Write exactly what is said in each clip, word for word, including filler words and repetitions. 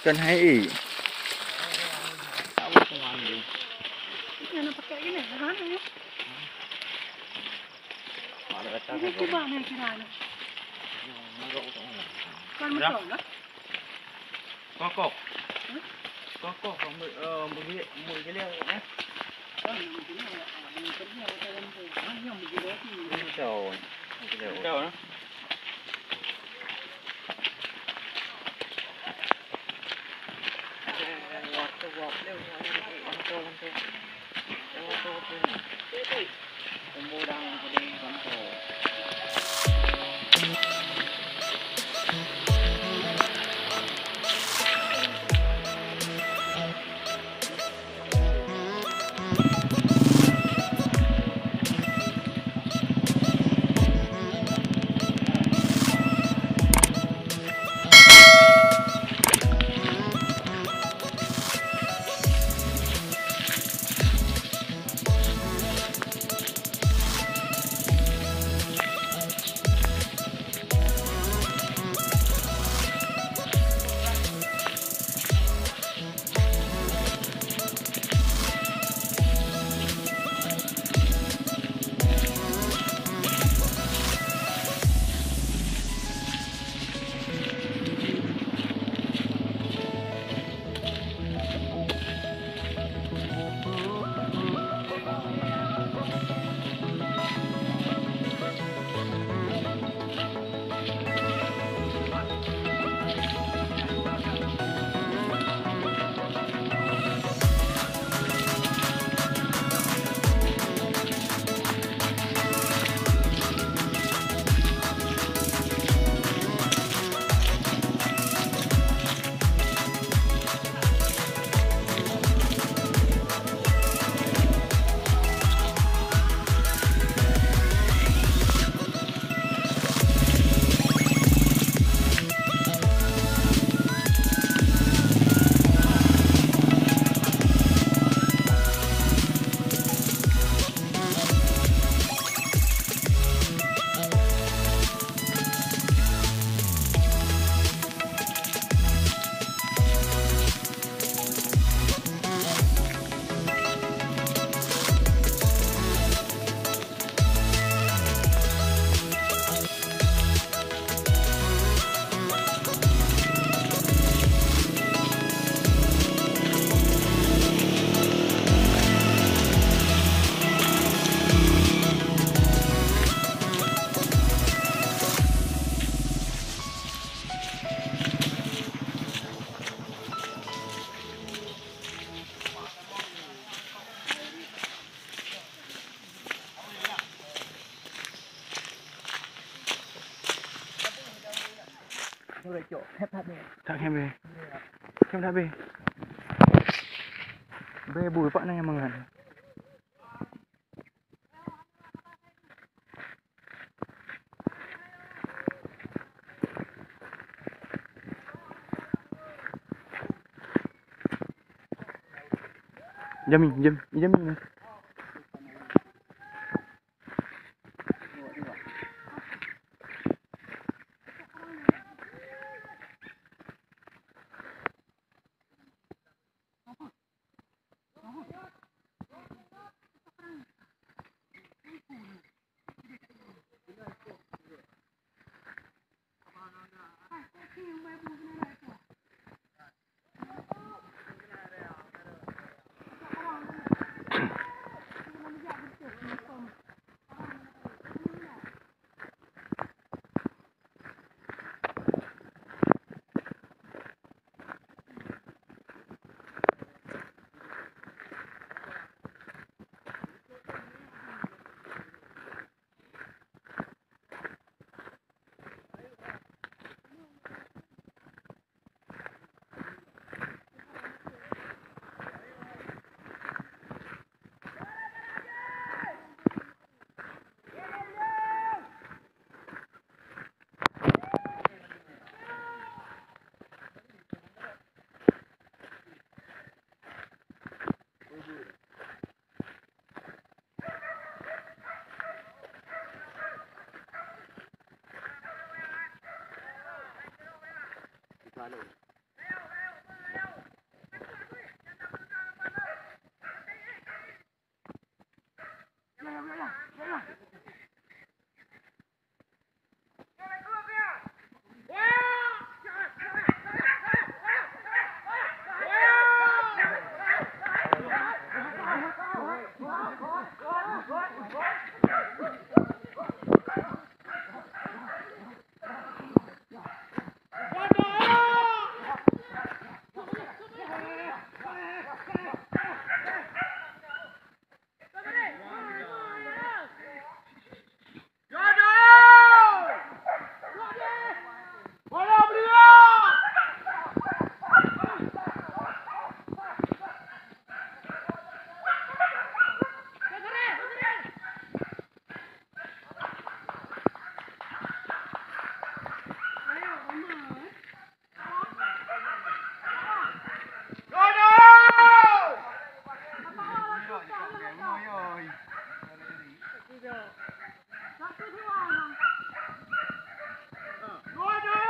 Kan hai. Ini pakai gini, ha, ni. Ini coba ni, kira ni. Kan betul, nah? Kokoh. Hmm? Kokoh, eh, bagi, bagi dia, eh. Kan, yang begini, ah, yang kerja, macam tu. Ah, yang begini, tu. Kacau. Kacau, eh. That khem bê. Khem that bê. Bê bui pat na nyang mangat. Jami, jam, jami.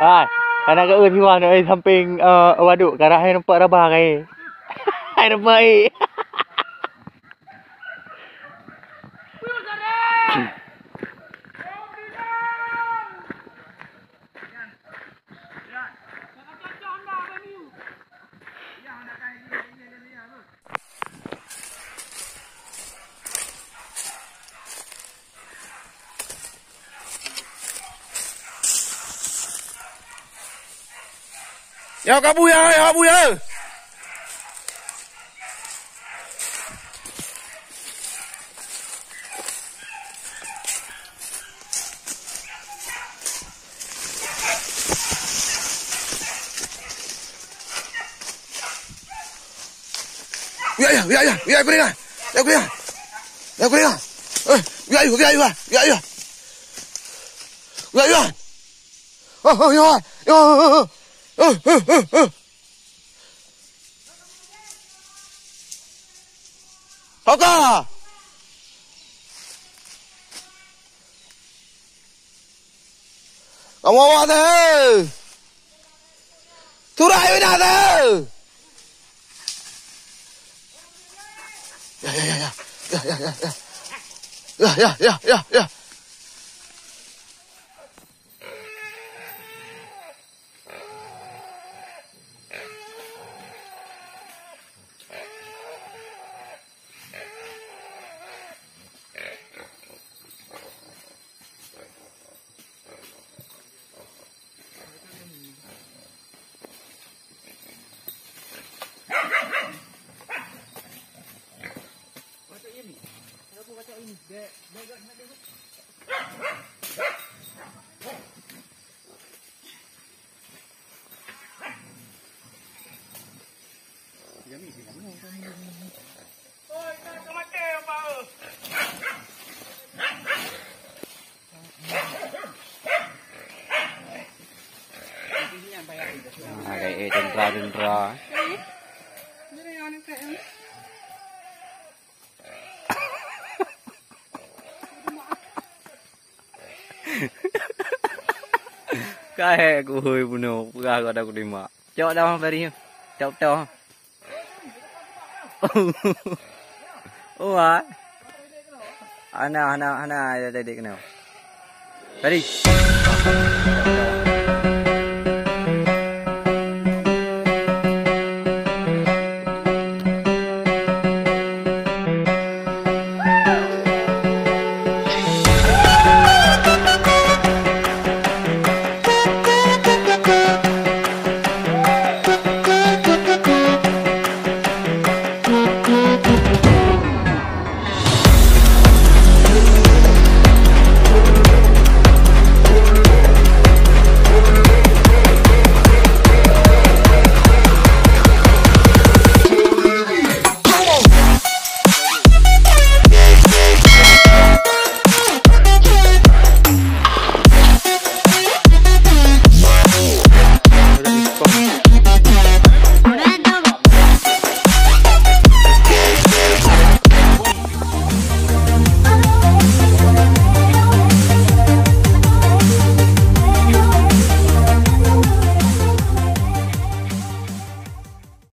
Hai, anak kau siwa nak, eh, samping, eh, waduk, karah hai nampak rabah kai. Hai nampak, eh. Ya, kabu ya, ya, bu ya. Ya, ya, ya, ya, ya, kuning ah. Ya, kuning ah. Ya, kuning ah. Eh, ya, ya, ya, ya, ya, ya. Ya, ya. Oh, oh, ya, ya. Eh, eh, eh, eh. Oka. Kamu awak teh. Turai bina teh. Ya, ya, ya, ya. Ya, ya, ya, ya. Ya, ya, ya, ya, ya. Ada eh tentera-tentera. Kahe kuhui bunoe, peugah kau dak kudimak. Cok dah, Ferry. Cok toh. Oh, ah. Hana, hana, hana, ya, tadi kena. Ferry.